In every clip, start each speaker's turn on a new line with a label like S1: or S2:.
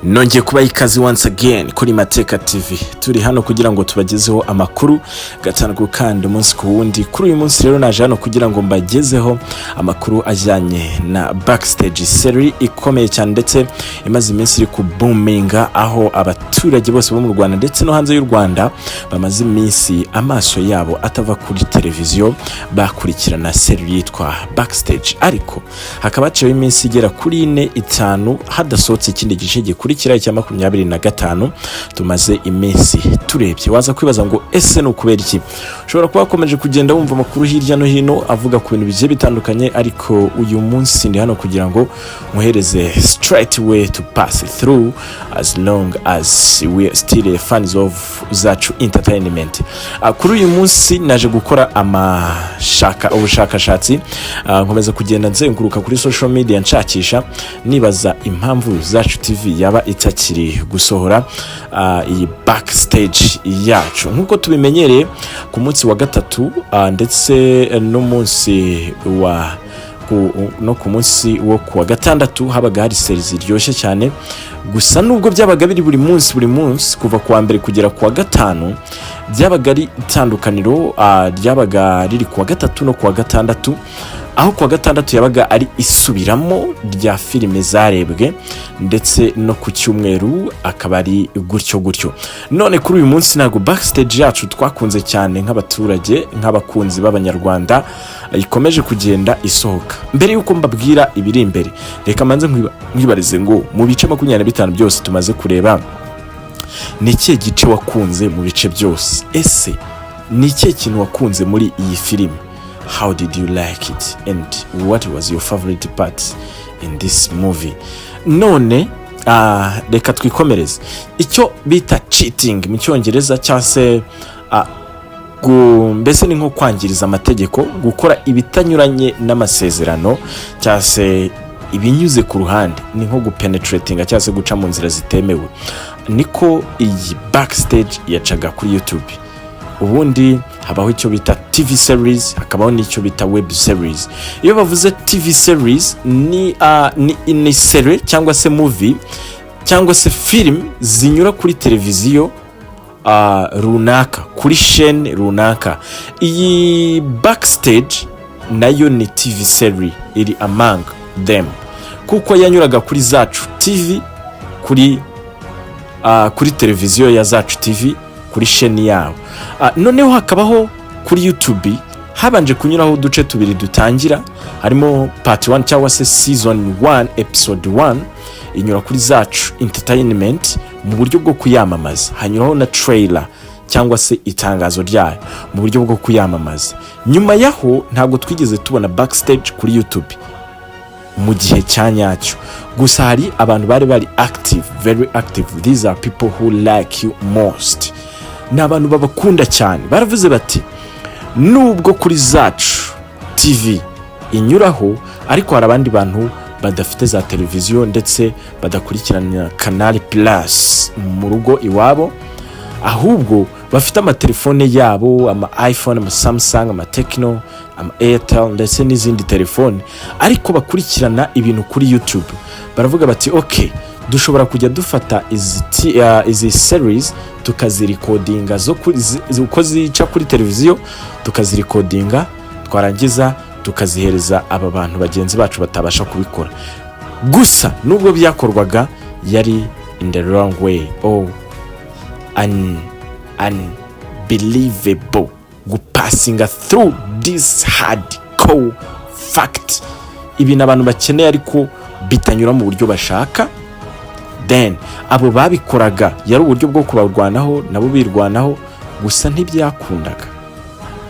S1: Nongeye kubaha ikaze once again kuri Mateka TV. Turi hano kugira ngo tubagezeho amakuru gatanu ku kandi, umunsi ku wundi. Kuri uyu munsi rero naje hano kugira ngo mbagezeho amakuru ajyanye na Backstage, series ikomeye cyane ndetse imaze iminsi iri kubuminga, aho abaturage bose bo mu Rwanda ndetse no hanze y'u Rwanda bamaze iminsi amaso yabo atava kuri televiziyo, bakurikirana series yitwa Backstage. Ariko hakaba haciyeho iminsi igera kuri 4, 5 hadasohotse ikindi gice gikurikira icya 25 tumaze iminsi turebye. Waza kwibaza ngo: "Ese ni ukubera iki?" Ushobora kuba wakomeje kugenda wumva amakuru hirya no hino avuga ku bintu bigiye bitandukanye, ariko uyu munsi ndi hano kugira ngo nkohereze straight way to pass through, as long as we are still fans of Zacu Entertainment. Kuri uyu munsi naje gukora amashaka ubushakashatsi, nkomeza kugenda nzenguruka kuri social media nshakisha, nibaza impamvu Zacu TV yaba itakiri gusohora iyi Backstage yacu nk'uko tubimenyereye ku munsi wa gatatu ndetse n'umunsi wa no ku munsi wo ku wa gatandatu habaga hari series ziryoshye cyane. Gusa nubwo byabaga biri buri munsi buri munsi kuva ku wa mbere kugera ku wa gatanu, byabaga ari itandukaniro ryabaga riri ku wa gatatu no ku wa gatandatu, aho ku wa gatandatu yabaga ari isubiramo rya filime zarebwe, ndetse no ku cyumweru akaba ari gutyo gutyo. None kuri uyu munsi ntabwo Backstage yacu twakunze cyane nk'abaturage, nk'abakunzi b'Abanyarwanda, ikomeje kugenda isohoka. Mbere y'uko mbabwira ibiri imbere, reka mbanze nkwibarize ngo: mu bice 25 byose tumaze kureba, ni ikihe gice wakunze mu bice byose? Ese ni ikihe kintu wakunze muri iyi filime? How did you like it and what was your favorite part in this movie? None reka twikomereze. Icyo bita cheating mu Cyongereza, cyangwa se mbese ni nko kwangiriza amategeko, gukora ibitanyuranye n'amasezerano cyangwa se ibinyuze ku ruhande, ni nko gupenetratinga cyangwa se guca mu nzira zitemewe. Niko iyi Backstage yacaga kuri YouTube. Ubundi habaho icyo bita TV series, hakabaho n'icyo bita web series. Iyo bavuze TV series, ni series cyangwa se movie cyangwa se film zinyura kuri televiziyo runaka, kuri chaîne runaka. Iyi Backstage nayo ni TV series, iri among them, kuko yanyuraga kuri Zacu TV, kuri televiziyo ya Zacu TV, kuri chaîne yabo. Noneho hakabaho kuri YouTube habanje kunyuraho uduce tubiri dutangira, harimo part 1 cyangwa se season 1 episode 1, inyura kuri Zacu Entertainment mu buryo bwo kuyamamaza, hanyuraho na trailer cyangwa se itangazo ryayo mu buryo bwo kuyamamaza. Nyuma yaho ntabwo twigeze tubona Backstage kuri YouTube mu gihe cya nyacyo. Gusa hari abantu bari active, very active. These are people who like you most, ni abantu babakunda cyane. Baravuze bati: "Nubwo kuri Zacu TV inyuraho, ariko hari abandi bantu badafite za televiziyo ndetse badakurikirana Canal Plus mu rugo iwabo, ahubwo bafite amatelefone yabo, ama iPhone, ama Samsung, ama Tecno, ama Airtel ndetse n'izindi telefone, ariko bakurikirana ibintu kuri YouTube." Baravuga bati: "Ok, dushobora kujya dufata izi series tukazirikodinga uko zica kuri televiziyo, tukazirikodinga, twarangiza tukazihereza aba bantu bagenzi bacu batabasha kubikora." Gusa nubwo byakorwaga, yari in the wrong way or unbelievable gupasinga through this hardcore fact, ibintu abantu bakeneye ariko bitanyura mu buryo bashaka. Then abo babikoraga yari uburyo bwo kubarwanaho, nabo birwanaho. Gusa ntibyakundaga,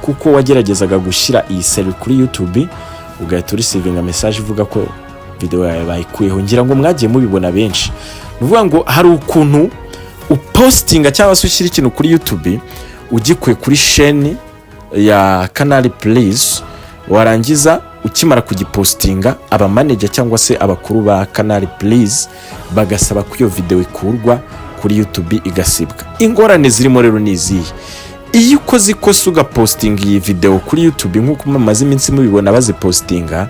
S1: kuko wageragezaga gushyira iyi series kuri YouTube ugahita ureceivinga message ivuga ko video yawe bayikuyeho. Ngira ngo mwagiye mubibona benshi. Ni ukuvuga ngo hari ukuntu upostinga cyangwa se ushyira ikintu kuri YouTube ugikuye kuri chaîne ya Canal Plus, warangiza ukimara kugipostinga, abamanager cyangwa se abakuru ba Canal Plus bagasaba ko iyo video ikurwa kuri YouTube, igasibwa. Ingorane zirimo rero ni izihe? Iyo ukoze ikosa ugapostinga iyi video kuri YouTube, nk'uko mumaze iminsi mubibona bazipostinga,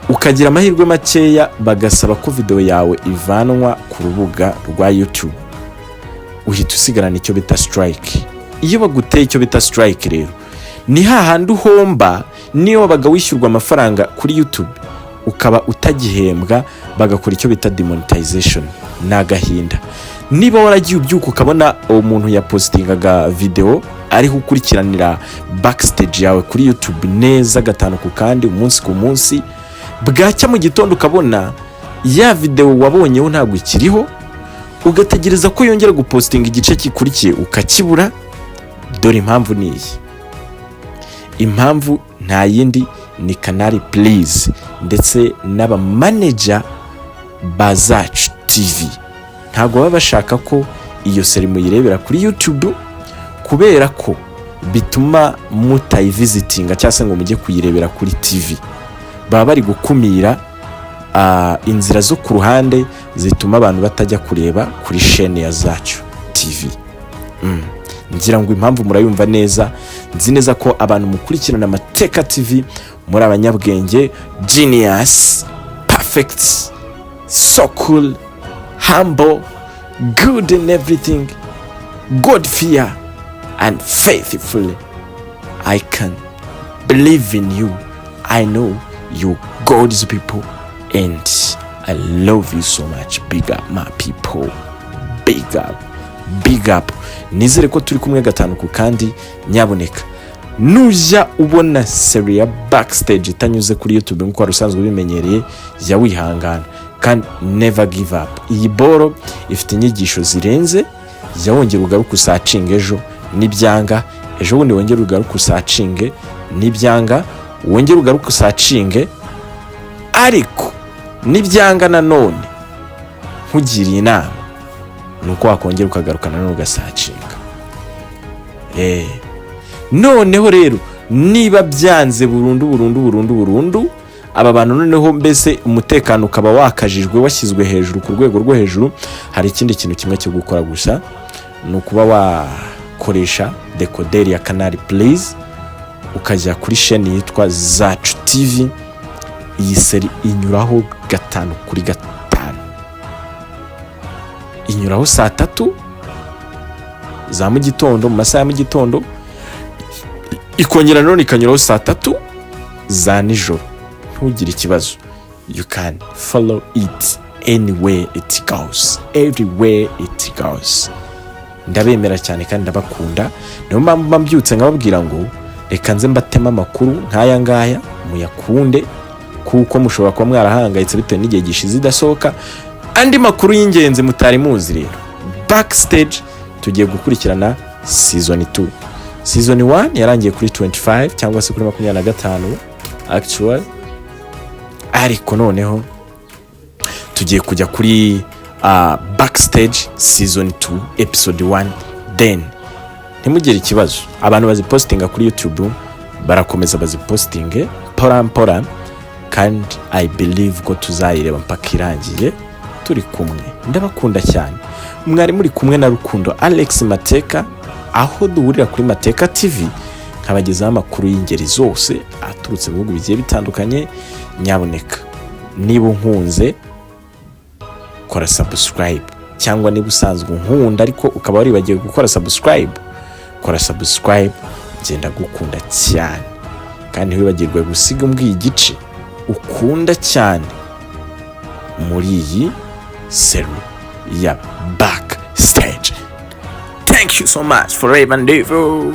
S1: Ukagira amahirwe makeya bagasaba ko video yawe ivanwa ku rubuga rwa YouTube, uhita usigarana icyo bita strike. Iyo baguteye icyo bita strike rero, ni hahandi uhomba. Niyo wabaga wishyurwa amafaranga kuri YouTube, ukaba utagihembwa, bagakora icyo bita demonetization. Ni agahinda. Niba waragiye ubyuka ukabona umuntu yapositingaga video ariho ukurikiranira Backstage yawe kuri YouTube neza gatanu ku kandi, umunsi ku munsi, bwacya mu gitondo ukabona ya video wabonyeho ntabwo ikiriho, ugategereza ko yongera gupositinga igice gikurikiye ukakibura, dore impamvu ni iyi. Impamvu nta yindi, ni Canal Plus ndetse n'abamaneja ba Zacu TV. Ntabwo baba bashaka ko iyo série muyirebera kuri YouTube, kubera ko bituma mutayivisitinga cyangwa se ngo mujye kuyirebera kuri TV. Baba bari gukumira inzira zo ku ruhande zituma abantu batajya kureba kuri shene ya Zacu TV. Ngira ngo impamvu murayumva neza. Nzi neza ko abantu mukurikirana Amateka TV muri abanyabwenge, genius, perfect, so cool, humble, good in everything, God fear and faithful. I can believe in you. I know you God's people and I love you so much. Big up, my people, big up, big up. Nizere ko turi kumwe gatanu ku kandi. Nyaboneka, nujya ubona série ya Backstage itanyuze kuri YouTube nk'uko wari usanzwe ubimenyereye, jya wihangana kandi never give up. Iyi boro ifite inyigisho zirenze. Jya wongera ugaruke usearchinge ejo, nibyanga ejo bundi wongere ugaruke usearchinge, nibyanga wongere ugaruke usearchinge. Ariko nibyanga nanone, nkugiriye inama ni uko wakongera ukagaruka nanone ugasearchinga. Noneho rero niba byanze burundu burundu burundu burundu, aba bantu noneho mbese umutekano ukaba wakajijwe, washyizwe hejuru ku rwego rwo hejuru, hari ikindi kintu kimwe cyo gukora gusa, ni ukuba wakoresha dekoderi ya Canal Plus, ukajya kuri sheni yitwa Zacu TV. Iyi série inyuraho gatanu kuri gatanu, inyuraho saa 3 za mu gitondo, mu masaha ya mu gitondo, ikongera nanone ikanyuraho saa 3 za nijoro. Ntugire ikibazo, you can follow it anywhere it goes, everywhere it goes. Ndabemera cyane kandi ndabakunda. Niyo mpamvu mba mbyutse nkababwira ngo reka nze mbateme amakuru nk'aya ngaya muyakunde, kuko mushobora kuba mwarahangayitse bitewe n'igihe gishize idasohoka. Andi makuru y'ingenzi mutari muzi rero, Backstage tugiye gukurikirana season 2. Season 1 yarangiye kuri 25 cyangwa se kuri 25 actual, ariko noneho tugiye kujya kuri Backstage season 2 episode 1. Then ntimugire ikibazo, abantu bazipositinga kuri YouTube barakomeza bazipositinge mpora mpora, kandi I believe ko tuzayireba mpaka irangiye turi kumwe. Ndabakunda cyane. Mwari muri kumwe na Rukundo Alex Mateka, aho duhurira kuri Mateka TV, nkabagezaho amakuru y'ingeri zose aturutse mu bihugu bigiye bitandukanye. Nyaboneka, niba unkunze kora subscribe, cyangwa niba usanzwe unkunda ariko ukaba waribagiwe gukora subscribe, kora subscribe. Ngenda gukunda cyane, kandi ntiwibagirwe gusiga umbwiye igice ukunda cyane muri iyi série ya Backstage. Thank you so much, forever and ever.